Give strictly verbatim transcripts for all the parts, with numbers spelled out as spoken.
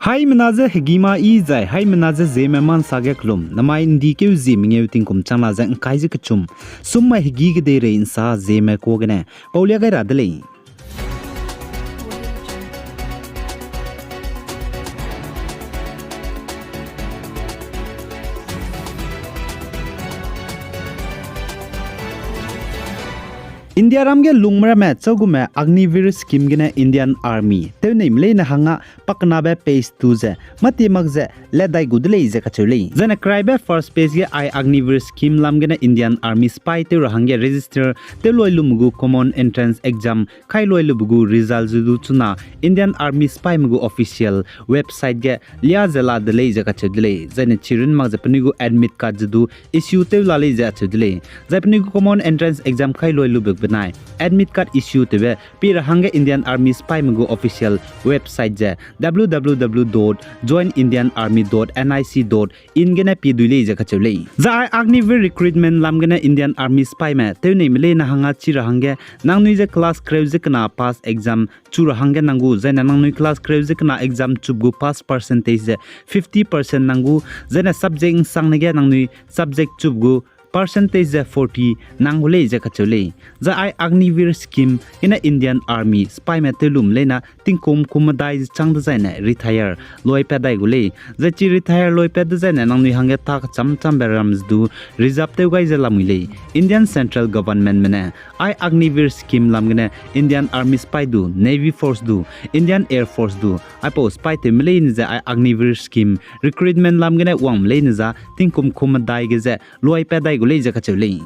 Haimena ze hegî ma yi zai, haimena ze Zeme ma nsa ge kelum, namai ’ndi keu zie mengeu tingkum changna ze ’ngkai ze kechum, summe hegî kedeirei ’nsa Zeme kuâ gene, paulia gai ra de lei. Indiaram ge lungme ramme châugume Agniveer scheme gene Indian Army tewneime leine hangge pakenabe phase two ze mâtie mak ze ledai gu de lei ze kacheu lei. Zaine keraibe first phase ge ai Agniveer scheme lam gene Indian Army sipai tew ra hangge register tewloi lume gu common entrance exam kailoi lube gu result ze du chuna Indian Army sipaime gu official website ge lia ze la de lei ze kacheu de lei. Zaine chirun mak ze penui gu admit card ze du issue tew la lei ze acheu de lei. Zai penui gu common entrance exam kailoi lube benai admit card issue tewbe pie ra hangge Indian Army sipaime gu official website ze www dot join indian army dot nic dot in gene pie dui lei ze kacheu lei. Zai ai Agniveer recruitment lam gene Indian Army sipaime tewneime leine hangge chi ra hangge nangnui ze class kereu ze kena pass exam chu ra hangge nang gu, zaine nangnui class kereu ze kena exam chup gu pass percentage ze fifty percent nang gu, zaine subject ’nsangne ge nangnui subject chup gu percentage ze forty nang gu lei ze kacheu lei. Zai ai Agniveer scheme gene Indian Army sipaime tewlume leine tingkum kum medai ze chang dezaine retire loipat dai gu lei. Zai chi retire loipat dezaine nangnui hangge ta kecham chambe ram ze du reserve tew gai ze lamui lei. Indian Central Governmentme ne ai Agniveer scheme lam gene Indian Army sipai du, Navy Force du, Indian Air Force du, aipau sipai tewme leine ze ai Agniveer scheme recruitment lam gene wangme leine za tingkum kum medai ge ze loipat dai gu lei ze kacheu lei.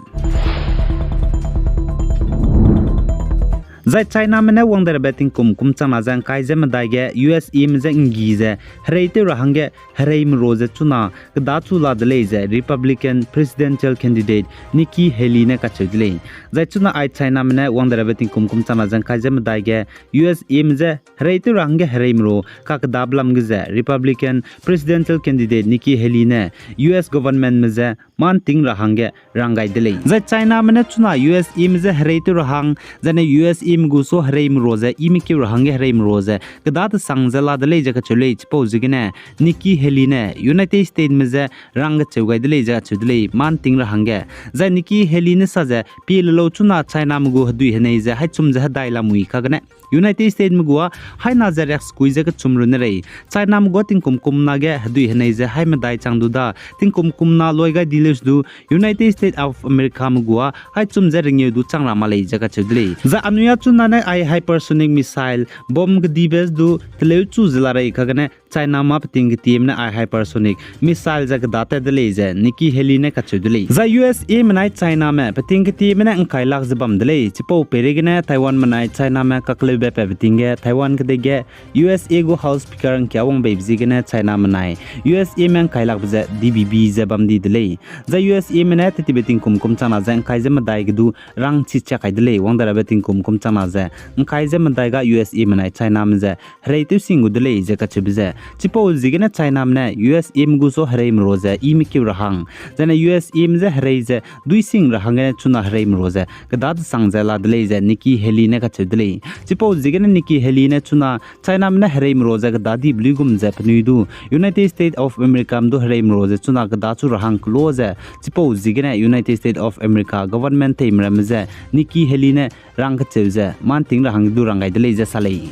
Zai Chiname ne wang derabe tingkum kum changna ze ’ngkai ze medai ge USAme je ’nggi ze hereitew ra hangge hereime ro ze chuna kedachu la de lei ze Republican presidential candidate Nikki Haley ne kacheu de lei. Zai chuna ai Chiname ne wang derabe tingkum kum changna ze ’ngkai ze medai ge USAme je hereitew ra hangge hereime ro kakedabe lam ge ze Republican presidential candidate Nikki Haley ne US governmentme je mâ ’nting ra hangge rang gai de lei. Zai Chiname ne chuna USAme je hereitew ra hang, zaine USAme gu so hereime ro ze, i mekeu ra hangge hereime ro ze, kedadesang ze la de lei ze kacheu lei, chipau ziegene Nikki Haley ne United Statesme je rang kecheu gai de lei ze acheu de lei, mâ ’nting ra hangge. Zai Nikki Haley ne sa ze, pie le lau chuna Chiname gu hedui henei ze, haichum ze hedai lamui kagene United Statesme gu â haina ze riaksekui ze kechum runne rei. Chiname gu â tingkum kumna ge hedui henei ze haimedai chang du da, tingkum kumna loi gai di leu du, United States of Americame gu â haichum ze rengeu du chang ra ma lei ze kacheu de lei. Zai anui â chuna ne ai hypersonic missile, bomb kedibe du teleu chu ze la rei kagene, Chiname peting ketieme ne ai hypersonic missile ze kedatat de lei ze Nikki Haley ne kacheu de lei. Zai USAme nai Chiname peting ketieme ne ’ngkai lak ze bam de lei, chipau peireigene Taiwanme nai Chiname kakleube pat beting ge Taiwan kedei ge USA gu House Speaker ’ngkia wang beibe ziegene Chiname nai USAme ’ngkai lakbe ze D B B ze bam di de lei. Zai USAme ne tetibe tingkum kum changna ze ’ngkai ze medai ge du rang chichiak kai de lei, wang derabe tingkum kum changna ze ’ngkai ze medai ga USAme nai Chiname ze hereitew sing gu de lei ze kacheube ze. Chipau ziegene Chiname ne USAme gu so hereime ro ze i mekeu ra hang, zaine USAme je herei ze dui sing ra hanggene chuna hereime ro ze kedadesang ze la de lei ze Nikki Haley ne kacheu de lei. Chipau ziegene Nikki Haley ne chuna Chiname ne hereime ro ze kedadibe luigum ze penui du United States of Americame du hereime ro ze chuna kedachu ra hang kelo ze, chipau ziegene United States of America government teime ramme ze Nikki Haley ne rang kacheu ze mâ ’nting ra hang du rang gai de lei ze sa lei.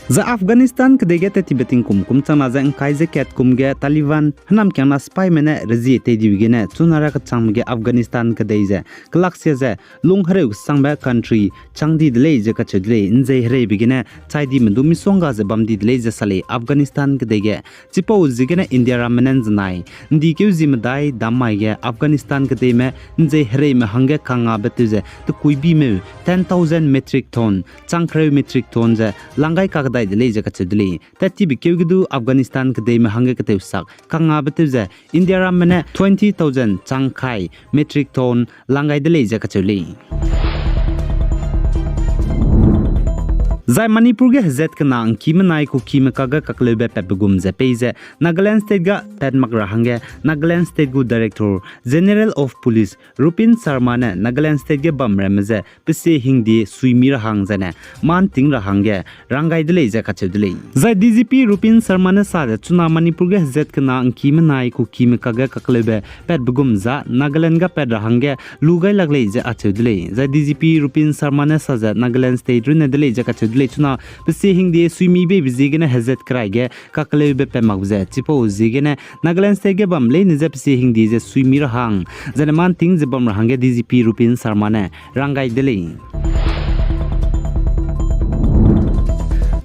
Zai Afghanistan kedei ge tetibe tingkum kum changna ze ’ngkai ze kat kum ge Taliban hênamkiangna sipaime ne rezie teidibe gene chuna ra kechangme ge Afghanistan kedei ze kelaksia ze lung hereu kesangbe country chang di de lei ze kacheu de lei, ’nzei hereibe gene chai dime du misongga ze bam di de lei ze sa lei Afghanistan kedei ge. Chipau ziegene India ramme ne ’nzenai ’ndi keu zie medai dam mai ge Afghanistan kedeime ’nzei hereime hangge kangabe tew ze tekuibimeu ten thousand metric ton, chang kereu metric ton ze lang gai kakdai de lei ze kacheu de lei. Tetibe keu ge du Afghanistan kedeime hangge ketewsak kangabe tew ze India ramme ne twenty thousand chang kai metric ton lang gai de lei ze kacheu lei. Zai Manipur ge hezat kena ngkime nai Kukime kakge kakleube patbe gum ze peize Nagaland State ga pat mak ra hangge Nagaland State gu Director General of Police Rupin Sharma ne Nagaland State ge bam ramme ze pesie hingdie suimi ra hang zaine manting ra hangge rang gai de lei ze kacheu de lei. Zai D G P Rupin Sharma ne sa ze chuna Manipur ge hezat kena ngkime nai Kukime kakge kakleube patbe gum za Nagaland ga pat ra hangge lu gai lak lei ze acheu de lei. Zai D G P Rupin Sharma ne sa ze Nagaland State runne de lei ze kacheu de lei chuna pesie hingdie suimi beibe ziegene hezat kerai ge kakleube pat makbe ze chipau ziegene Nagaland State ge bam leine je pesie hingdie ze suimi ra hang zaine manting ze bam ra hangge D G P Rupin Sharma ne rang gai de lei.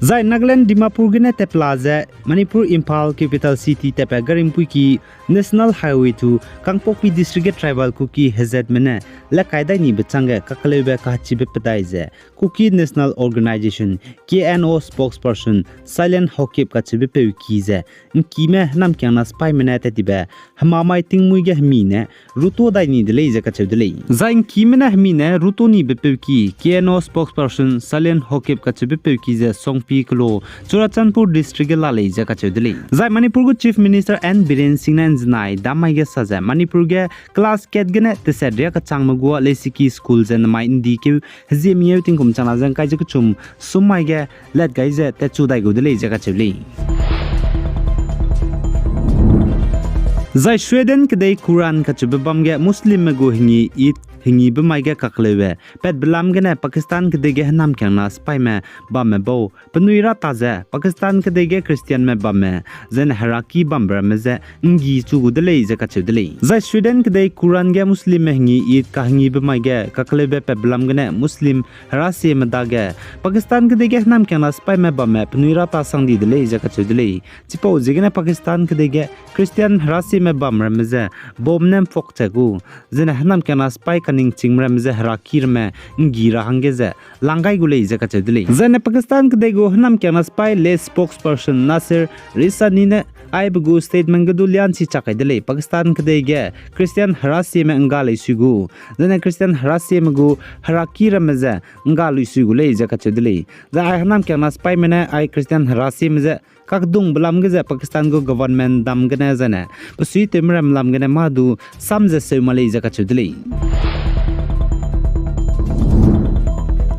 Zai Nagaland Dimapur gene tepla ze Manipur Imphal capital city tatpat garimpui ki National Highway two Kangpokpi District ge tribal Kuki hezatme ne lekai dai nibe changge kakleube kachibe pedai ze Kuki National Organisation, K N O spokesperson Sailen Haokip kacheube peu ki ze ngkime hênamkiangna sipaime ne tat tibe hemamai tingmuî ge hemi ne ruto dai ni de lei ze kacheu de lei. Zai ngkime ne hemi ne ruto nibe peu ki K N O spokesperson Sailen Haokip kacheube peu ki ze Songpi kelo Churachandpur District ge la lei ze kacheu de lei. Zai Manipur gu Chief Minister N Biren Singh ne nzenai dam mai ge sa ze Manipur ge class kat gene teset riak kechangme gua leisiki school ze namai ndikeu hezie mengeu tingkum changna ze ngkai ze kechum sum mai ge lat gai ze tatchu dai gu de lei ze kacheu lei. Zai Sweden kedei Kuran kacheube bam ge Muslimme gu hengi Eid hengibe mai ge kakleube patbe lam gene Pakistan kedei ge hênamkiangna sipaime bamme bau penui ra ta ze Pakistan kedei ge Christianme bamme zaine heraki bambe ramme je nggi chu gu de lei ze kacheu de lei. Zai Sweden kedei Kuran ge Muslimme hengi Eid kahengibe mai ge kakleube patbe lam gene Muslim herasieme dage Pakistan kedei ge hênamkiangna sipaime bamme penui ra ta sang di de lei ze kacheu de lei. Chipau ziegene Pakistan kedei ge Christian herasieme bam ramme ze bomb ne mfok che gu, zene hênamkiangna sipai kaningchingme ramme ze heraki ramme nggi ra hangge ze lang gai gu lei ze kacheu de lei. Zene Pakistan kedei gu hênamkiangna sipai le spokesperson Nasir Risani ne aibe gu statement ge du lianchi chak kai de lei. Pakistan kedei ge Christian herasieme ngga leisui gu, zene Christian herasieme gu heraki ramme ze ngga luisui gu lei ze kacheu de lei. Zai ai hênamkiangna sipaime ne ai Christian herasieme ze kakdungbe lam ge ze Pakistan gu government dam gene zene pesuitewme ram lam gene mâ du sam ze seu ma lei ze kacheu de lei.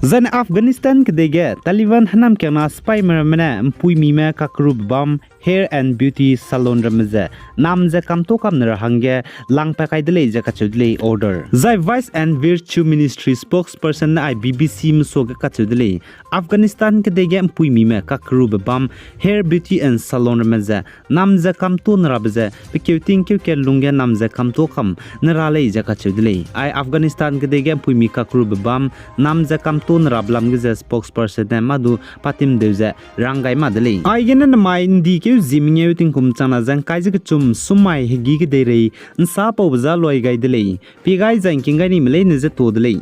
Zene Afghanistan kedei ge Taliban hênamkiangna sipaime ramme ne mpuimime kakerube bam hair and beauty salon ramme ze nam ze kamto kam ne ra hangge lang pa kai de lei ze kacheu de lei order. Zai Vice and Virtue Ministry spokesperson ne ai B B C mesuage kacheu de lei. Afghanistan kedei ge mpuimime kakerube bam hair beauty and salon ramme ze nam ze kamto ne rabe ze pe keu tingkeu kat lungge nam ze kamto kam ne ra lei ze kacheu de lei. Ai Afghanistan kedei ge mpuimi kakerube bam nam ze kamto ne rabe lam ge ze spokesperson ne mâ du patimdeu ze rang gai ma de lei. Aigene namai ndikeu zie mengeu tingkum changna ze ngkai ze kechum sum mai hegî kedeirei nsa paube za loi gai de lei. Pie gai zai ngking gai nime leine je to de lei.